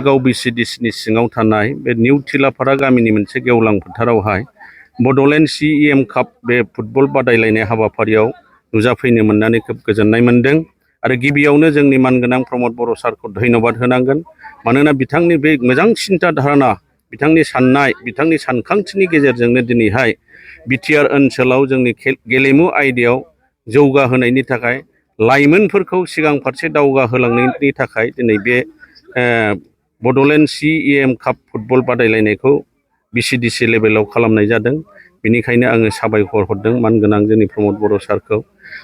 गाव बिसिडिसिनि सिङाव थानाय बे निउ थिलाफारा गामिनि मोनसे गेवलां फोथारावहाय बड'लेण्ड CEM काप बे फुटबल बादायलायनाय हाबाफारियाव नुजाफैनो मोननानै खोब गोजोननाय मोनदों आरो गिबियावनो जोंनि मानगोनां प्रमद बर' सारखौ धन्यबाद होनांगोन। मानोना बिथांनि बे मोजां सिन्था धारणा, बिथांनि साननाय, बिथांनि सानखांथिनि गेजेरजोंनो दिनैहाय बिटिआर ओनसोलाव जोंनि गेलेमु आयदायाव जौगाहोनायनि थाखाय लाइमोनफोरखौ सिगां फारसे दावगाहोलांनायनि थाखाय दिनै बे बड'लेण्ड CEM काप फुटबल बादायलायनायखौ बिसिडिसि लेभेलाव खालामनाय जादों। बेनिखायनो आङो साबायखर हरदों मानगोनां जोंनि प्रमद बर' सारखौ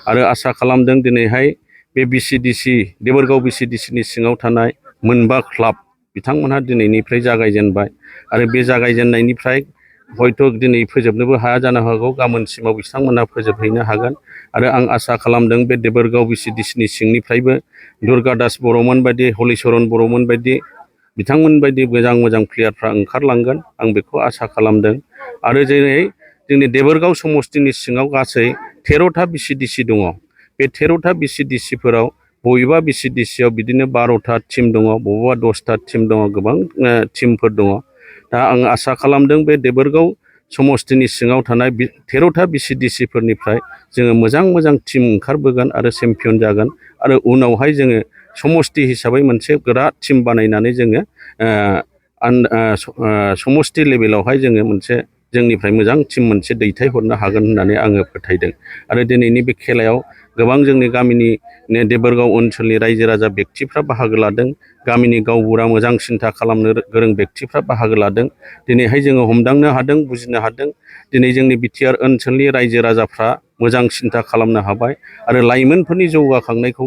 आरो आसा खालामदों दिनैहाय बे बिसिडिसि देबोरगाव बिसिडिसिनि सिङाव थानाय मोनबा क्लाब बिथांमोनहा दिनैनिफ्राय जागायजेनबाय आरो बे जागायजेननायनिफ्राय हयथ' दिनै फोजोबनोबो हाया जानो हागौ, गाबोनसिमाव बिथांमोनहा फोजोबहैनो हागोन आरो आं आसा खालामदों बे देबोरगाव बिसिडिसिनि सिंनिफ्रायबो दुर्गा दास बर'मोन बायदि, हलिचरन बर'मोन बायदि बिथांमोन बायदि मोजां प्लेयारफ्रा ओंखारलांगोन, आं बेखौ आसा खालामदों। आरो जेरै जोंनि देबोरगाव समस्तिनि सिङाव गासै 13था बिसिडिसि दङ। बे 13था बिसिडिसिफोराव बबेबा बिसिडिसियाव बिदिनो 12था टिम दङ, बबेबा 10था टिम दङ, गोबां टिमफोर दङ। दा आं आसा खालामदों बे देबोरगाव समस्तिनि सिङाव थानाय 13था बिसिडिसिफोरनिफ्राय जोङो मोजां टिम ओंखारबोगोन आरो चेम्पियन जागोन आरो उनावहाय जोङो समस्ति हिसाबै मोनसे बिराद टिम बानायनानै जोङो समस्ति लेभेलावहाय जोङो मोनसे जोंनिफ्राय मोजां टिम मोनसे दैथायहरनो हागोन होननानै आङो फोथायदों। आरो दिनैनि बे खेलायाव गोबां जोंनि गामिनि देबोरगाव ओनसोलनि रायजो राजा बेक्तिफ्रा बाहागो लादों, गामिनि गावबुरा मोजां सिन्था खालामनो गोरों बेक्तिफ्रा बाहागो लादों। दिनैहाय जोङो हमदांनो हादों, बुजिनो हादों, दिनै जोंनि बिटिआर ओनसोलनि रायजो राजाफ्रा मोजां सिन्था खालामनो हाबाय आरो लाइमोनफोरनि जौगाखांनायखौ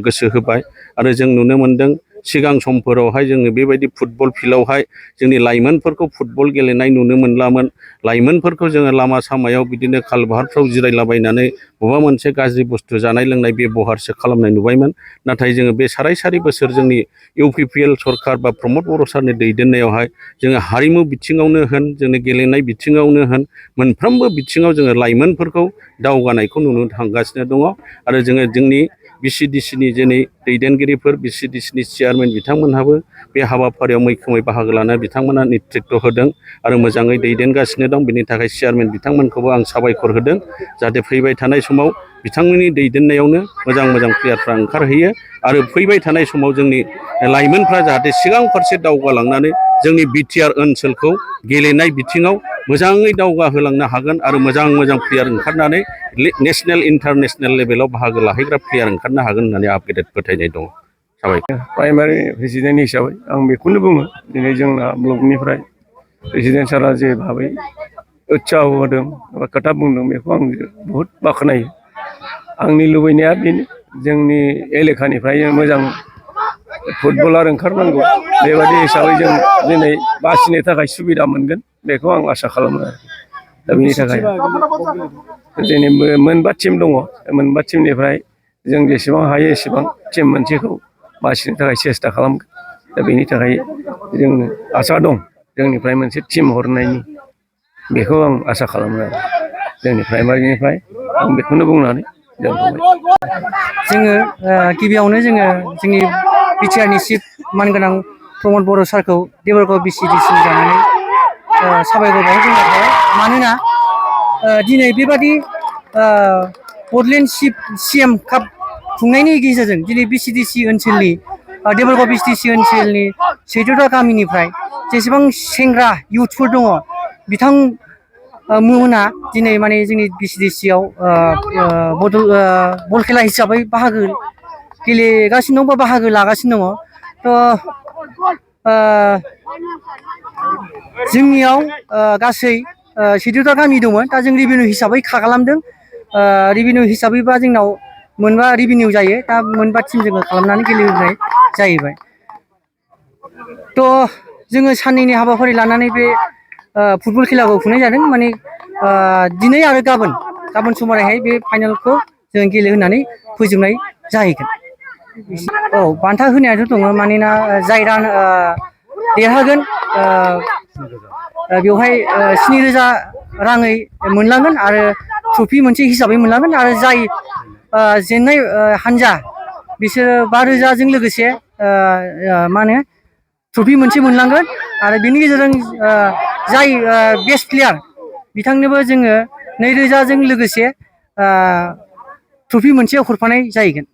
गोसो होबाय आरो जों नुनो मोन्दों सिगां समफोरावहाय जोङो बेबायदि फुटबल फिल्डआवहाय जोंनि लाइमोनफोरखौ फुटबल गेलेनाय नुनो मोनलामोन। लाइमोनफोरखौ जोङो लामा सामायाव बिदिनो खालभार्टफ्राव जिरायलाबायनानै बबेबा मोनसे गाज्रि बुस्थु जानाय लोंनाय बेबहारसो खालामनाय नुबायमोन। नाथाय जोङो बे साराय बोसोर जोंनि UPPL सरकार बा प्रमद बर' सारनि दैदेननायावहाय जोङो हारिमु बिथिङावनो होन, जोंनि गेलेनाय बिथिङावनो होन, मोनफ्रोमबो बिथिङाव जोङो लाइमोनफोरखौ दावगानायखौ नुनो थांगासिनो दङ आरो जोङो जोंनि बिसिडिसिनि दिनै दैदेनगिरिफोर, बिसिडिसिनि चेयारमेन बिथांमोनहाबो बे हाबाफारियाव मैखोमै बाहागो लाना बिथांमोना नेतृत्व होदों आरो मोजाङै दैदेनगासिनो दं। बेनि थाखाय चेयारमेन बिथांमोनखौबो आं साबायखर होदों, जाहाथे फैबाय थानाय समाव बिथांमोननि दैदेननायावनो मोजां प्लेयारफ्रा ओंखारहैयो आरो फैबाय थानाय समाव जोंनि लाइमोनफ्रा जाहाथे सिगां फारसे दावगालांनानै जोंनि बिटिआर ओनसोलखौ गेलेनाय बिथिङाव मोजाङै दावगाहोलांनो हागोन आरो मोजां प्लेयार ओंखारनानै नेसनेल इन्टारनेसनेल लेभेलाव बाहागो लाहैग्रा प्लेयार ओंखारनो हागोन होननानै आं गेदेर फोथायनाय दङ। साबायखर। प्राइमारि प्रेसिडेन्ट हिसाबै आं बेखौनो बुङो, दिनै जोंना ब्लकनिफ्राय प्रेसिडेन्ट सारा जे भाबै उत्साह होदों एबा खोथा बुंदों बेखौ आं बहुद बाख्नायो। आंनि लुबैनाया बेनो, जोंनि एलेकानिफ्राय मोजां फुटबलार ओंखारनांगौ, बेबायदि हिसाबै जों दिनै बासिनो थाखाय सुबिदा मोनगोन बेखौ आं आसा खालामो आरो। दा बेनि थाखाय दिनै मोनबा टिम दङ, मोनबा टिमनिफ्राय जों जेसेबां हायो एसेबां टिम मोनसेखौ बासिनो थाखाय सेस्था खालामगोन। दा बेनि थाखाय जों आसा दं जोंनिफ्राय मोनसे टिम हरनायनि, बेखौ आं आसा खालामो आरो। जोंनि प्राइमारिनिफ्राय आं बेखौनो बुंनानै दोनथ'बाय। जोङो गिबियावनो जोङो जोंनि बिटिआरनि चिफ मानगोनां प्रमद बर' सारखौ देबोरगाव बिसिडिसि जानानै साबायखर बावहरग्रोनाय थाबाय। मानोना दिनै बेबादि बड'लेण्ड CEM काप खुंनायनि गेजेरजों दिनै बिसिडिसि ओनसोलनि देबोरगाव बिसिडिसि ओनसोलनि 14था गामिनिफ्राय जेसेबां सेंग्रा इयुथफोर दङ बिथांमोना दिनै माने जोंनि बिसिडिसियाव बल खेला हिसाबै बाहागो गेलेगासिनो दं बा बाहागो लागासिनो दङ। जोंनियाव गासै 14था गामि दंमोन, दा जों रेभिनिउ हिसाबै खालामदों। रेभिनिउ हिसाबैबा जोंनाव मोनबा रेभिनिउ जायो, दा मोनबा टिम जोङो खालामनानै गेलेहोनाय जाहैबाय। जोङो साननैनि हाबाफारि लानानै बे फुटबल खेलाखौ खुंनाय जादों। माने दिनै आरो गाबोन समहाय बे फाइनालखौ जों गेलेहोनानै फोजोबनाय जाहैगोन। बान्था होनायाथ' दङ, मानोना जाय देरहागोन बेवहाय 7,000 राङै मोनलांगोन आरो ट्रफि मोनसे हिसाबै मोनलांगोन आरो जाय जेननाय हान्जा बिसोरो 5,000जों लोगोसे ट्रफि मोनसे मोनलांगोन आरो बिनि गेजेरजों जाय बेस्ट प्लेयार बिथांनोबो जोङो 2,000 जों लोगोसे ट्रफि मोनसे हरफानाय जाहैगोन।